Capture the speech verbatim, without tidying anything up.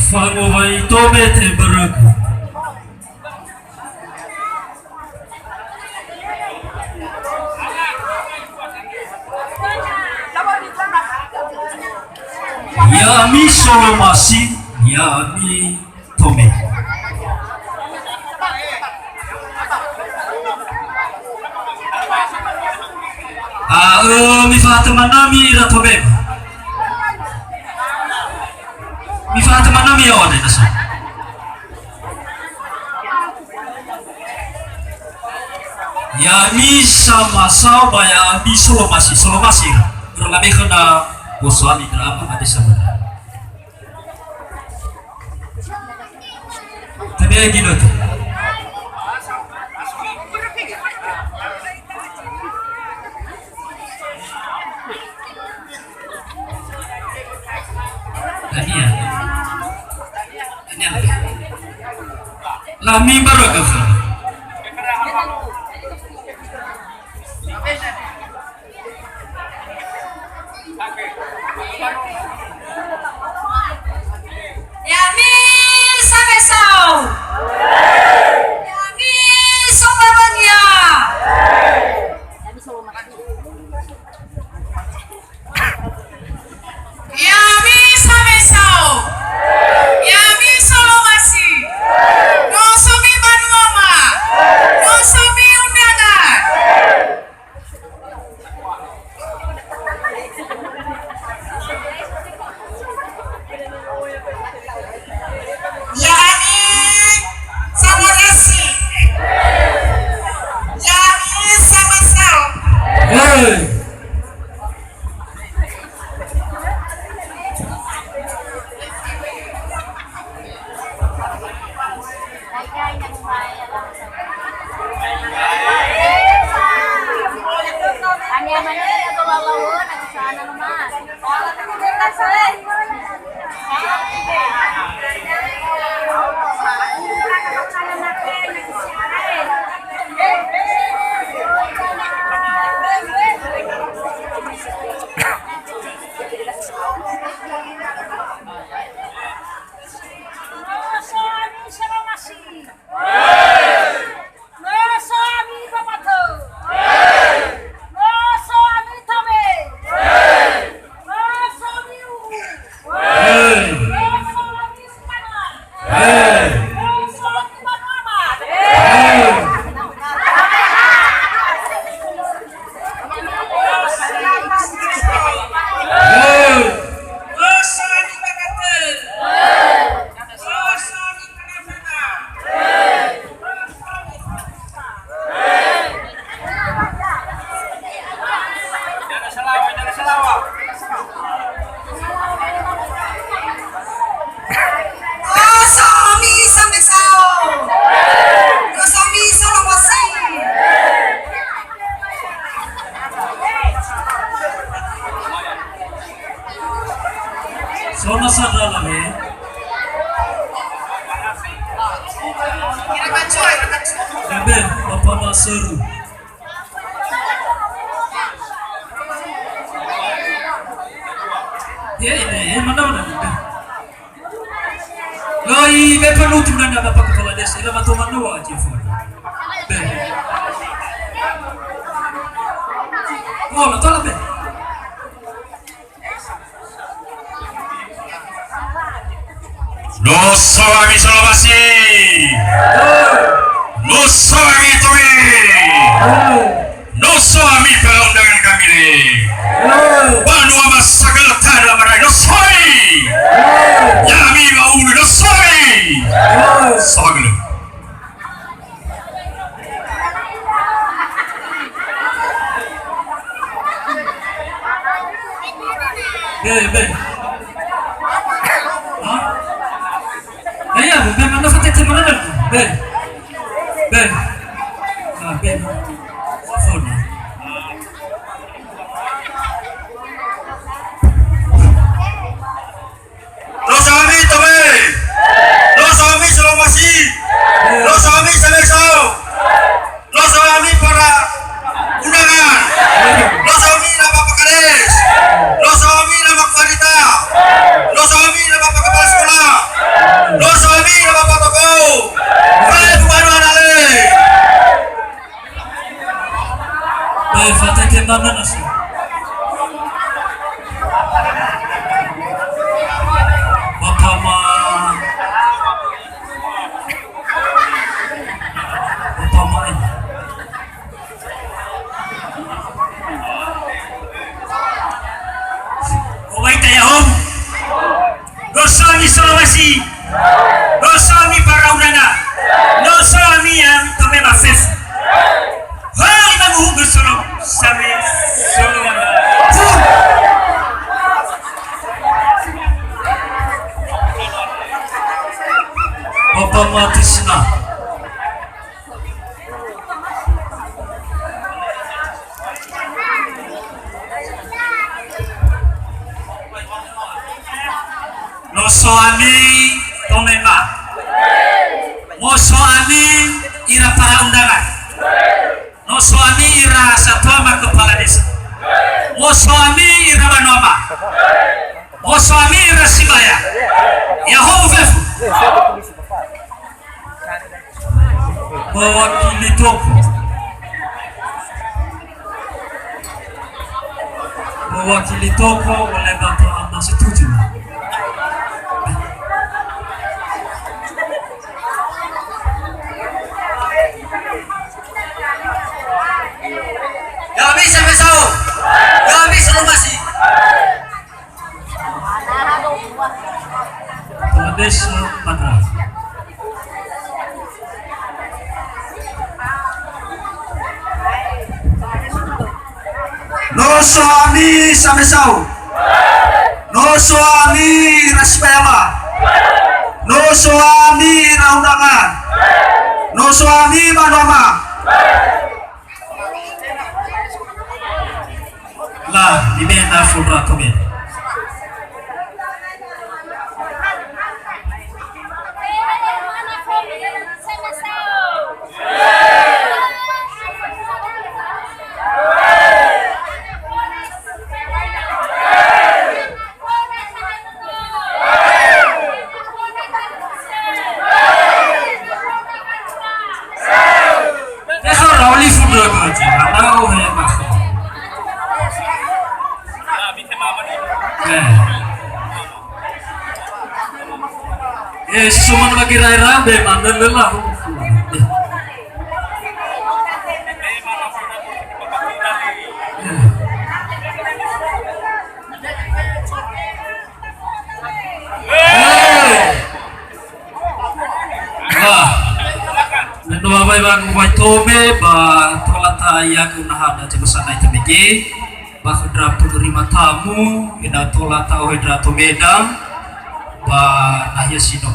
Fangowai tome te'e mbörögu. Ya'ami solomasi, ya'ami tome. A'ö, mifahatö manami ira tome. Mifahatö manami ya'o andre nasa. Ya'ami samasao ba ya'ami solomasi, solomasi ira. Ira labe khöna bosoani ira ama ade sabana. Tabe ginötö. Dania. Dania. Lami mbörögu. Ya'ami samesao. Ya'ami sombawönia. Ya'ami samesao. Ya'ami solomasi. No somi banuama. No somi undangan. Ya'ami samorasi. Ya'ami samesao. Hey. No so ami solomasi. No so ami babatö. No so ami tome. No so ami u'u. No so ami u'u. No so ami banuama. Dosa mi samesao. Dosa mi solomasi. Sono sadala he. Ebe, Bapak Maseru. He, he, he, mana, mana, mana. Loi, be penutup nanda Bapak Kepala Desa, ila mato manua aja, Fon. Be. Oh, betul, be. No so ami solomasi. No so ami tome. No so ami para undangan kami le. Banua masagala tanah marai no so ami. Ya'ami ba ulu no so ami. Sagala. Be, be. Ha? Ya, ya, be, be, mana fatete mana dah? Be. Be. Ah, be. Phone. No so ami tome. No so ami solomasi. No so ami samesao. No so ami para undangan. No so ami nama Pak Kades. No so ami nama Pak Wanita. No so ami nama Pak Kepala Sekolah. Tanah nasi. Bapa ma. Bapa ma. Obaita ya'o. No so ami Solowasi. No so ami para undangan. No so ami yang tome mafes. Hoi manguhugu solo. Sami solo. Bapa ma Tisna. No so ami tome ma. No so ami ira para undangan. No so ami ira satua ma kepala desa. No so ami ira banua ma. No so ami ira sibaya. Ya'o fefu. Mewakili toko. Mewakili toko oleh Bapak Amma setuju. Ya bisa besau. Ya bisa lumasi. Kepala Desa Patra. No so ami samesau. No so ami ira sibaya ma. No so ami ira undangan. No so ami banua ma. La, mibe'e na fondra tome. Eso rauli fudra ko aja. Atau he mas. Eh. Eh, suman bagi rai rambe, mandel lelah. Eh. Wah. Nendo babai bang mai tome ba tola ta ya guna hada jema sana ita mege. Ba khö ndra penerima tamu, ena'ö tola ta'ohe ndra tomeda ba nahia si no